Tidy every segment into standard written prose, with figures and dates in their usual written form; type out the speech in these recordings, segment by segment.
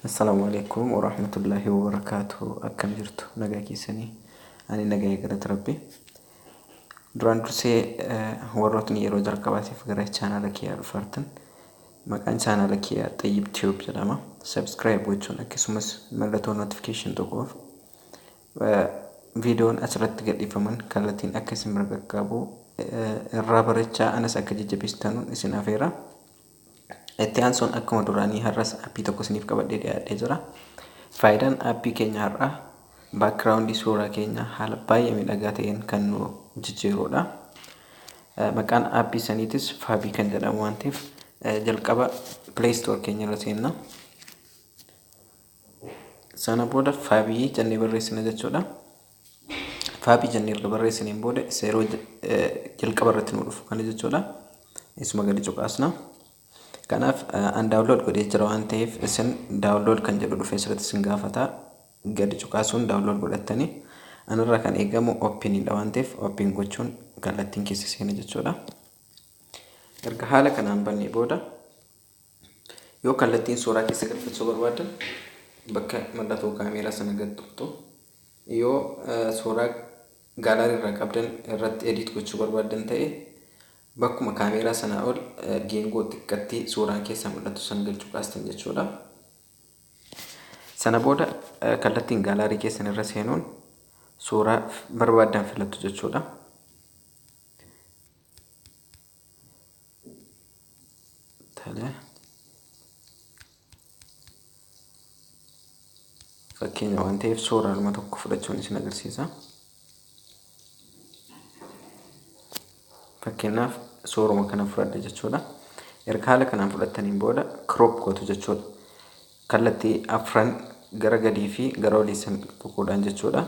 Assalaamu alaikum warahmatullaahi wabarakaatuh. Akkam jirtu, nagaa keessanii? Ani nagaa, galata Rabbi. Duraan dursee warrootni yeroo jalqabaatiif gara chaanaala kiyyaa dhufartan, maqaan chaanaala kiyyaa Xayyib Tube jedhama. Subscribe gochuun akkasumas mallattoo notification tuquuf viidiyoon asirratti gadhiifaman kallattiin akka isin bira qaqqabu irraa barachaa anas akka jajjabeessitanuun isin afeera. Itti aansuun akkuma duraanii har'as aappii tokko isiniif qabadhee dhiyaadhee jira. Faayidaan aappii keenya har'aa background suuraa keenya haala baay'ee miidhagaa ta'een kan nu jijjiirudha. Maqaan aappii saniitis Faabii kan jedhamu waan ta'eef, jalqaba Play Store keenya irra seenna. Sana booda Faabii jennee barreessina jechuudha. Faabii jennee erga barreessineen booda isa yeroo jalqaba irratti nu dhufu kana jechuudha. Isuma gadi cuqaasna. Kanaaf an download godhee jira waan ta'eef, isin download kan jedhu dhufee asirratti isin gaafata. Gadi cuqaasuun download godhattanii, anarraa kan eegamu openidha waan ta'eef, open gochuun kallattiin keessa seena jechuudha. Erga haala kanaan bannee booda, yoo kallattiin suuraa keessa galfachuu barbaadan bakka mallattoo kaameeraa sana gad tuqxu. Yoo suuraa gallery irraa qabdan irratti edit gochuu barbaadan ta'e, bakkuma kaameeraa sanaa ol geengoo xiqqatti suuraan keessaa mul'atu san gad cuqaastan jechuudha. Sana booda kallattiin gallery keessan irra seenuun suuraa barbaadan filattu jechuudha. Tole. Fakkeenya waan ta'eef suuraadhuma tokko fudhachuun isin agarsiisa. Fakkeenyaaf suuruma kana fudhadhe jechuudha. Erga haala kanaan fudhattaniin booda crop gootu jechuudha. Kallattii afran gara gadii fi gara olii san tuquudhaan jechuudha.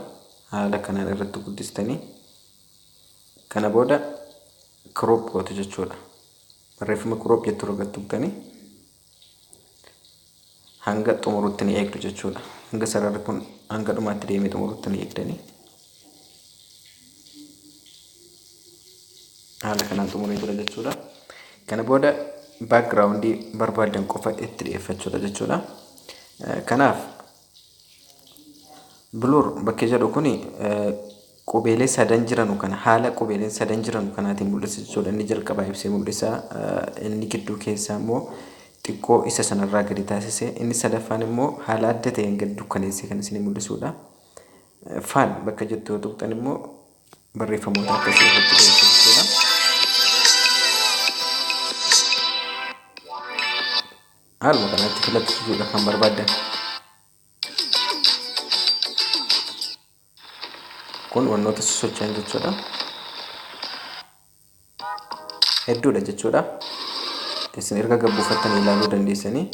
Haala kanaan irratti guddistanii kana booda crop gootu jechuudha. Barreeffama crop jettu irra gad tuqxanii hanga xumurutti ni eegdu jechuudha. Hanga sararri kun hanga dhumaatti deemee xumurutti ni eegdanii. Haala kanaan xumuree jira jechuudha. Kana booda background barbaadan qofa itti dhiyeeffachuudha jechuudha. Kanaaf blur bakki jedhu kuni qubeelee sadan jiranu kana haala qubeeleen sadan jiranu kanaatiin mul'isa jechuudha. Inni jalqabaa ibsee mul'isa. Inni gidduu keessaa immoo xiqqoo isa sanarraa gadi taasise. Inni sadaffaan immoo haala adda ta'een gadi dukkaneessee kan isinii mul'isudha. Fan bakka jettu yoo tuqxan immoo barreeffamoota akkasii irratti dhiyeessa jechuudha. Haaluma kanatti filattu jechuudha kan barbaaddan. Kun wantoota sosocho'an jechuudha. Hedduudha jechuudha. Isin erga gabbuufattanii ilaaluu dandeessanii.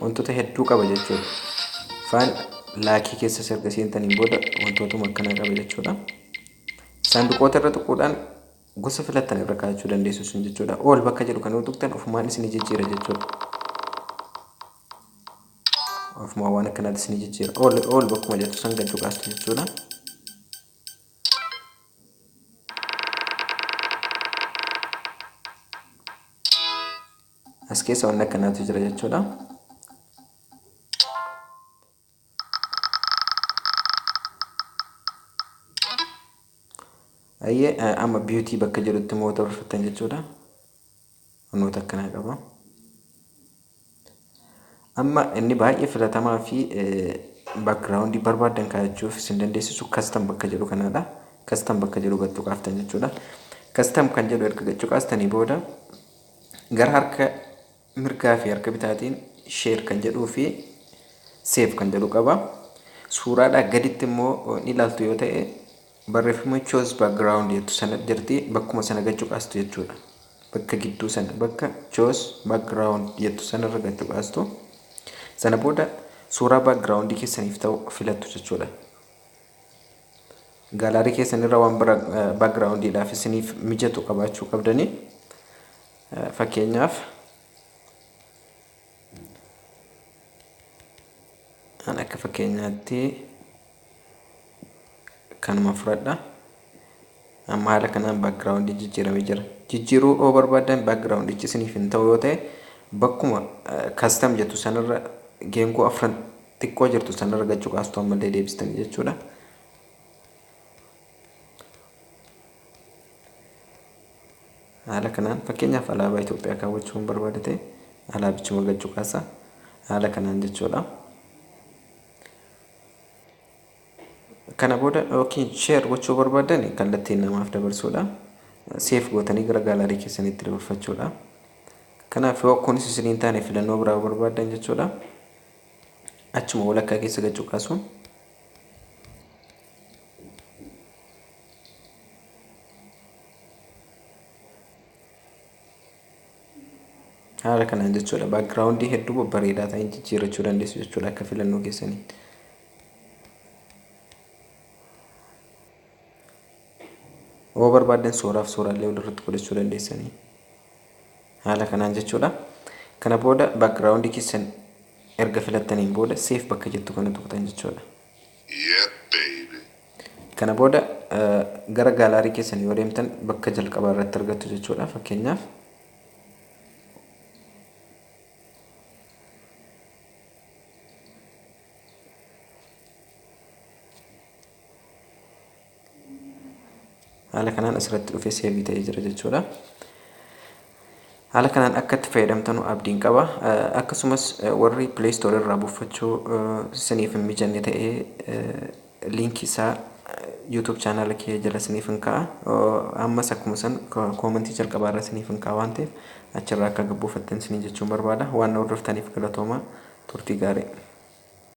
Wantoota hedduu qaba jechuudha. Faan laakii keessas erga seentaniin booda wantootuma akkanaa qaba jechuudha. Saanduqoota irra tuquudhaan gosa filattan irra kaa'achuu dandeessu sun jechuudha. All bakka jedhu kan yoo tuqxan ofumaan isin jijjiira jechuudha. Ofumaan waan akkanaatti isin jijjiira. All all bakkuma jettu san gad cuqaastu jechuudha. As keessa waan akkanaatu jira jechuudha. Ayyee, amma beauty bakka jedhutti immoo dabarfattan jechuudha. Wantoota akkanaa qaba. Amma inni baay'ee filatamaa fi background barbaadan kaa'achuuf isin dandeessisu custom bakka jedhu kanaadha. Custom bakka jedhu gad tuqaaftan jechuudha. Custom kan jedhu erga gad cuqaastanii booda gara harka mirgaa fi harka bitaatiin share kan jedhuu fi save kan jedhu qaba. Suuraadhaa gaditti immoo ni ilaaltu yoo ta'e, barreeffama choose background jettu sana jirti, bakkuma sana gad cuqaastu jechuudha. Bakka gidduu sana, bakka choose background jettu sanarra gad cuqaastu. Sana booda suuraa background keessaniif ta'u filattu jechuudha. Gallery keessan irra waan backgroundiidhaaf isiniif mijatu qabaachuu qabdanii. Fakkeenyaaf an akka fakkeenyaatti kanuma fudhadha. Amma haala kanaan background jijjiiramee jira. Jijjiiruu yoo barbaadan, backgroundichi isiniif hin ta'u yoo ta'e, Bakkuma custom jettu sanarra geengoo afran xiqqoo jirtu sanarra gad cuqaastu ammallee deebistanii jechuudha. Haala kanaan fakkeenyaaf alaabaa Itoophiyaa kaawwachuu hin barbaade ta'e alaabichuma gad cuqaasa. Haala kanaan jechuudha. Kana booda yookiin share gochuu barbaadan kallattiin namaaf dabarsuudha. Save gootanii gara gallery keessanitti dabarfachuudha. Kanaaf yoo kunis isin hin taane filannoo biraa barbaadan jechuudha. Achuma walakkaa keessa gad cuqaasuun haala kanaan jechuudha. Background hedduu babbareedaa ta'an jijjiirrachuu dandeessu jechuudha akka filannoo keessaniitti. Yoo barbaaddan suuraaf suuraallee walirratti godhachuu dandeessanii. Haala kanaan jechuudha. Kana booda background keessan erga filattaniin booda save bakka jettu kana tuqxan jechuudha. Yep, baby. Kana booda gara gallery keessan yoo deemtan bakka jalqabaa irratti argattu jechuudha. Fakkeenyaaf haala kanaan asirratti dhufee save ta'ee jira jechuudha. Haala kanaan akka itti fayyadamtanu abdiin qaba. Akkasumas warri Play Store irraa buufachuu isiniif hin mijanne ta'ee liinkii isaa YouTube chaanaala kiyya jala isiniif hin kaa'a. Ammas akkuma san koomentii jalqabaa irra isiniif hin kaa'a waan ta'eef achirraa akka buufattan isinii jechuun barbaada. Waan na hordoftaniif galatooma, turtii gaarii.